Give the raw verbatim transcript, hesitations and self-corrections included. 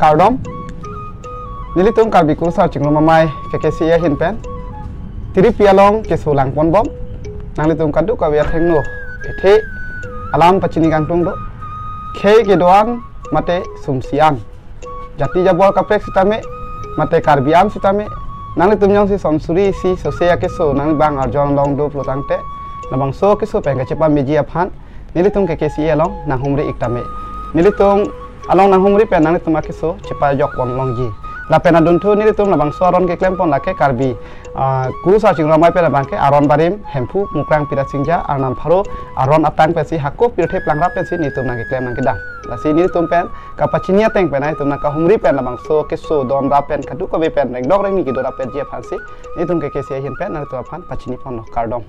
Kardom. Nelitum Karbi Kurusar Chingrum Amei K K C A ahin pen Tiripi along keso langponbom. Nanglitum kadokave athengno ethe alam pachini kangtung do. Khei kedo-an mate sumsi an, jati jabor kaprek sitame mate Karbi an sitame, nanglitum jongsi sonsuri isi sose akeso nanglibang arjon long do pulo tangte, labangso akeso pen kachepameji aphan nelitum K K C A along nanghumri ik tame. Nelitum along nanghumri pen nanglitum akeso chepajokpon longji. Lapen adunthu nelitum labangso aron keklempon lake Karbi, ah, Kurusar Chingrum Amei pen abangke aron barim Hemphu Mukrang Pirat Singja arnam pharo aron atang pensi hako pirthe plangrap pensi nelitum nangkeklem nangkedam. Lasi nelitum pen kapachini ateng pen nelitum nangkahumri pen labangso keso donrap pen kadokave pen rengdok rengni kedo rapetji aphansi nelitum K K C A ahin pen nanglitum aphan pachiniponlo. Kardom.